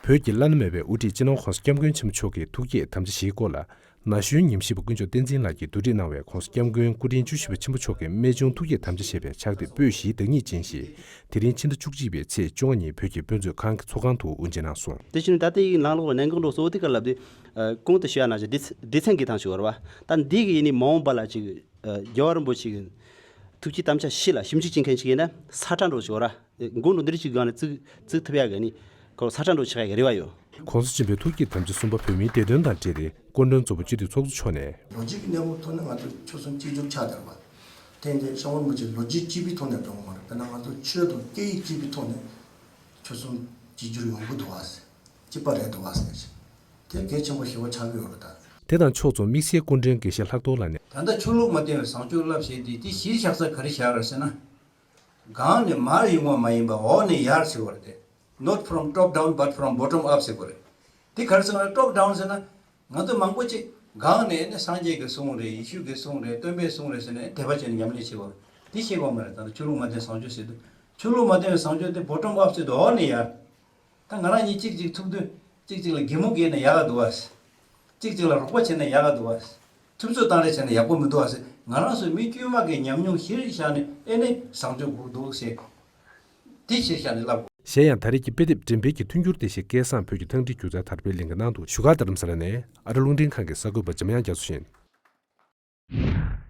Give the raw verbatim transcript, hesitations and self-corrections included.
བོད་ཀྱི་བླ་ན་མེད་པའི་དབུ་ཁྲིད་སྤྱི་ནོར་༸གོང་ས་༸སྐྱབས་མགོན་ཆེན་པོ་མཆོག་གི་ཐུགས་བསྐྱེད་དམ་བཅའ་བཞིའི་སྐོར་ལ། ན་གཞོན་ཉམས་ཞིབ་པ་དཀོན་མཆོག་བསྟན་འཛིན་ལགས་ཀྱིས་བསྡུ་སྒྲིག་གནང་བའི་༸གོང་ས་༸སྐྱབས་མགོན་སྐུ་ཕྲེང་བཅུ་བཞི་པ་ཆེན་པོ་མཆོག་གི་རྨད་བྱུང་ཐུགས་བསྐྱེད་དམ་བཅའ་ཞེས་པའི་ཕྱག་དེབ་པོད་བཞིའི་བདག་ཉིད་ཅན་ཞིག་དེ་རིང་ཕྱི་ཟླ་བཅུ་གཅིག་པའི་ཚེས་བཅོ་ལྔ་ཉིན་བོད་ཀྱི་དཔེ་མཛོད་ཁང་གི་ཚོགས་ཁང་དུ་དབུ་འབྱེད་གནང་སོང་། དེ་བཞིན་ད་ལྟའི་ནང་ལོགས་ལ་གནད་འགག་འགྲོ་སོ་དེ་ག་ལབ་དུས། གོང་དུ་ཞུ་ཡ་ནང་བཞིན་སྡེ་ཚན་སྡེ་ཚན་གྱི་ཐང་ཞུ་བར་བ། ད་འདི་གི་ཡིན་ནི་མ་འོངས་པ་ལ་ཅིག་རྒྱལ་བ་རིན་པོ་ཆེ་གི་ཐུགས་བསྐྱེད་དམ་བཅའ་བཞི་ལ་ཞིབ་འཇུག་བྱེད་མཁན་ཞིག་ཡིན་ན་ས་ཁྲ་འགྲོ་ཞུ་བར་བ། མགོ་འགྲོ་འདིར་ཅིག་སྒང་ནས་བཙུགས་བཙུགས་ཐུབ་ཡ་གི་ནི་ཁོ་ས་ཁྲ་འགྲོ་ཆགས་ཡ་གི་རེ་བ་ཡོད། ༸གོང་ས་ཆེན་པོའི་ཐུགས་བསྐྱེད་དམ་བཅའ་གསུམ་པ་བོད་མིའི་བདེ་དོན་དང་འབྲེལ་ཏེ་སྐུ་མགྲོན་གཙོ་བོ་སྤྱི་འཐུས་ཚོགས་གཙོ་མཆོག་ནས། ལོ་ཇིག་གི་གནས་བབ་ཐོག་ནས་ང་ཚོ་ཆོལ་གསུམ་གཅིག་གྱུར་ཆགས་བསྡད་པ། དེ་འདྲའི་ཤོང་བོ་མི་ཆེ་ལོ་ཇིག་གཅིག་པའི་ཐོག་ནས་འགྲོ་གི་མ་རེད། དཔེར་ན་ང་ཚོ་ཆོས་དང་སྐད་ཡིག་གཅིག་པའི་ཐོག་ནས་ཆོལ་གསུམ་གཅིག་གྱུར་ཡོང་གི་འདུག་བ་ཟེར། གཅིག་པ་རེད་འདུག་བ་ཟེར། དེ་གལ་ཆེན་པོ་ཞེ་པོ་ཆགས་ཀྱི་ཡོད་རེད་ད། དེ་དང་ཕྱོགས་མཚུངས་དམིགས་བསལ་སྐུ་མགྲོན་དགེ་བཤེས་ལྷག་རྡོར་ལགས་ནས། ད་ལྟ་ཆོས་ལུགས་མ་བརྟེན་པའི་བཟང་སྤྱོད་བསླབ་བྱས་ཏེ་དེ་གཞིར་བཞག་ས་ག་རེ་བཞག་རེད་ཟེར་ན། སྒང་ནས་མར་ཡོང་བ་མ་ཡིན་པ་འོག་ནས་ཡར་ཟེར་བ་རེད་དེ། Not from top down but from bottom up ཟེར་བ་རེད། དེ་ག་རེ་ཟེར་ན་top down ཟེར་ན། ང་ཚོ་མང་པོ་ཅིག་སྒང་ནས་ནི་སངས་རྒྱས་ཀྱི་གསུང་རེད། ཡེ་ཤུ་གི་གསུང་རེད། སྟོན་པའི་གསུང་རེད་ཟེར་ནས་དད་པ་བྱས་ནས་ཉམས་ལེན་བྱེད་པ་རེད། དེ་ཤེས་པ་མ་རེད། ད་ལྟ་ཆོས་ལུགས་མ་བརྟེན་བཟང་སྤྱོད་ཟེར་དུས། ཆོས་ལུགས་མ་བརྟེན་པའི་བཟང་སྤྱོད་དེ་bottom up ཟེར་དུས་འོག་ནས་ཡར། ད་ང་རང་གཉིས་གཅིག་གཅིག་ཐུག་དུས་གཅིག་གཅིག་ལ་གད་མོ་བགད་ན་ཡག་ག་འདུག་བ། གཅིག་གཅིག་ལ་རོགས་པ་བྱས་ན་ཡག་ག་འདུག་བ། ཐུབ་ཚོད་བཏང་རེས་བྱས་ན་ཡག་པོ་མི་འདུག་བ་ཟེར། ང་རང་ཚོ་མི་དཀྱུས་མ་གི་ཉམས་མྱོང་གཞིར་བཞག་ནས་ཨེ་ནས་བཟང་སྤྱོད་དགོས་འདུག་ཟེར། དེ་གཞིར་བཞག་ནས་བསླབ་དགོས། གཞན་ཡང་ད་རེས་ཀྱི་དཔེ་དེབ་འགྲེམས་སྤེལ་གྱི་མཐུན་འགྱུར་དེ་བཞིན་སྐལ་བཟང་བོད་ཀྱི་ཐང་འགྲིག་སྒྱུ་རྩལ་དར་སྤེལ་གླིང་གི་ནང་དུ་བཞུགས་སྒར་རྡ་རམ་ས་ལ་ནས་ཨ་རི་རླུང་འཕྲིན་ཁང་གི་གསར་འགོད་པ་འཇམ་དབྱངས་རྒྱ་མཚོ་ཡིན།